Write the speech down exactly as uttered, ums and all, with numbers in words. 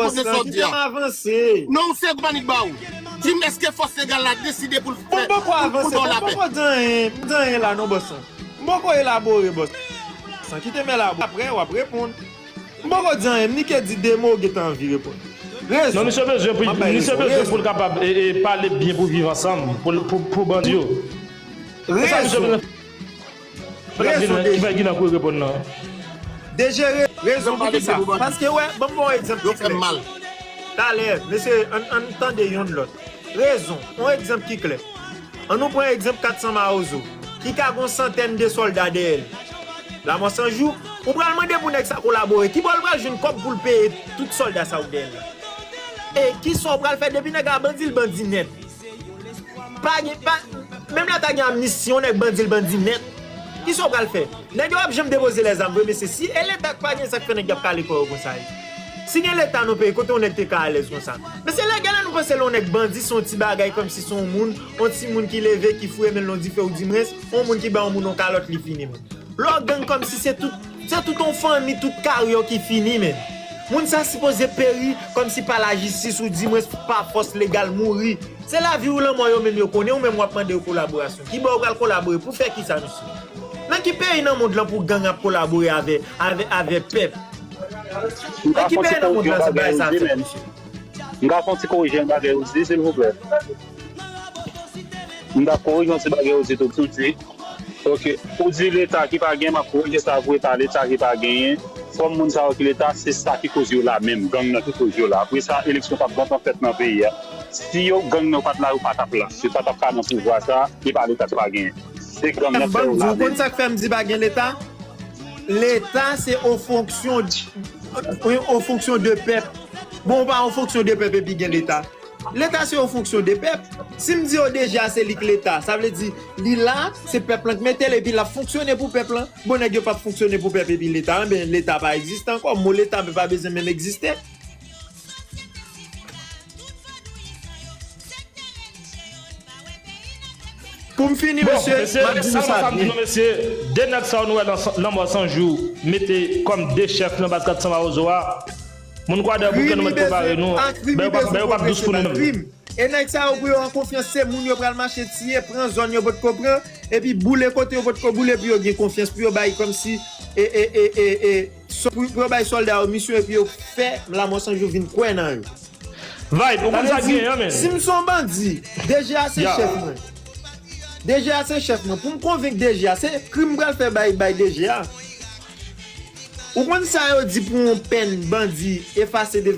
Avanse, sa w di a. Kite m avanse. Non, se panik ba ou. Di m, èske fòs legal la deside pou l fè, pou l ba w lapè? M poko di anyen, m di anyen la non, bòs lan. M poko elabore, bòs lan. Kite m elabore. Apre, w ap reponn. M poko di anyen, m nike di de mo, ou gentan anvi reponn. Rezon. Non, misye bezwen pou, misye bezwen pou l kapab e, e, pale byen pou viv ansanm, pou, pou, pou bandi yo. Se sa misye bezwen. Rezon ki fè ki nan kou reponn nan. Dejere rezon pou ki sa? Paske, wè, ban m ba w egzanp ki klè. Talè, mesye, ann, ann tande yonn lòt. Rezon, yon egzanp ki klè. Ann nou pran egzanp kat san Mawozo, ki ka gon santèn de sòlda dèyè l. Lamò san jou, ou pral mande pou nèg sa kolabore. Ki bò l pral jwenn kòb pou l peye tout sòlda sa yo dèyè l la? E kisa w pral fè depi nèg la bandi, l bandi nèt? Pa gen, pa, menm lè ta gen amnisti, yon nèg bandi, l bandi nèt. Kisa w pral fè? Nèg yo p ap janm depoze lèzam vre, mesye. Si e Leta k pa gen, sa k fè nèg y ap kale kò yo konsa ye? Si gen Leta nan peyi, kote yon nèg te ka alèz konsa? Mesye, lè gen lè nou panse lè yon nèg bandi, se yon ti bagay kòmsi se yon moun, yon timoun ki leve, ki foure men l nan dife, oudimwens, yon moun ki bay yon moun yon kalòt, li fini, men. Lè w gang kòmsi se tout, se tout yon fanmi, tout karyè w ki fini, men. Moun sa sipoze peri kòmsi pa lajistis, oudimwens pa fòs legal, mouri. Se lavi ou lanmò yo menm yo konnen, ou menm w ap mande yo kolaborasyon. Ki bò yo pral kolabore? Pou fè kisa, mesye? Nan ki peyi nan mond lan pou gang ap kolabore avè, avè, avè pèp? Nan ki peyi nan mond lan se bagay sa fèt, mesye? M ka fè yon ti korije yon bagay ou di, silvouplè? M t ap korije yon ti bagay ou di tou, ou di, ok, ou di Leta ki pa gen, m ap korije sa pou Leta, Leta ki pa genyen. Fòm moun sa yo ki Leta, se sa ki koz yo la menm, gang nan ki koz yo la. Apre sa, eleksyon p ap gentan fèt nan peyi a. Si yo, gang nan pa t la, yo pa t ap la. Yo pa t ap ka nan pouvwa sa, e pa Leta ki pa genyen. Se gang nan fè yo la menm. Ou konn sa k fè m di pa gen Leta? Leta se o fonksyon, o fonksyon de pèp. Bon, ou pa o fonksyon de pèp epi gen Leta. Leta se o fonksyon de pèp. Si m di yo deja se li k Leta, sa vle di li la, se pèp lan k mete l epi l ap fonksyone pou pèp lan. Bon, nèg yo p ap fonksyone pou pèp epi Leta, enben Leta pa egziste ankò. Mo Leta pa bezwen menm egziste. Pou m fini, mesye, m ap di nou sa byen. Bon, mesye, sa m ap di nou, mesye, de nèg sa yo nou wè nan san, Lanmò san jou mete kòm de chèf nan baz kat san Mawozo a, moun Kwadèbouke, nou mèt prepare nou. Bè yo p ap, bè yo p ap dous pou nou menm. E nèg sa yo, pou yo an konfyans, se moun yo pral mache tiye, pran zòn yo potko pran, epi boule kote yo potko boule, pou yo gen konfyans, pou yo bay kòmsi, e, e, e, e, e, sò-, pou, pou yo bay sòlda yo misyon, epi yo fè Lanmò san jou vin kwè nan yo. Vibe, ou konn sa k genyen, men. Si m se yon bandi, D G A se chèf mwen. D G A se chèf mwen. Pou m konvenk D G A, se krim m pral fè bay, bay D G A. Ou konn sa yo di pou yon pèn bandi efase devan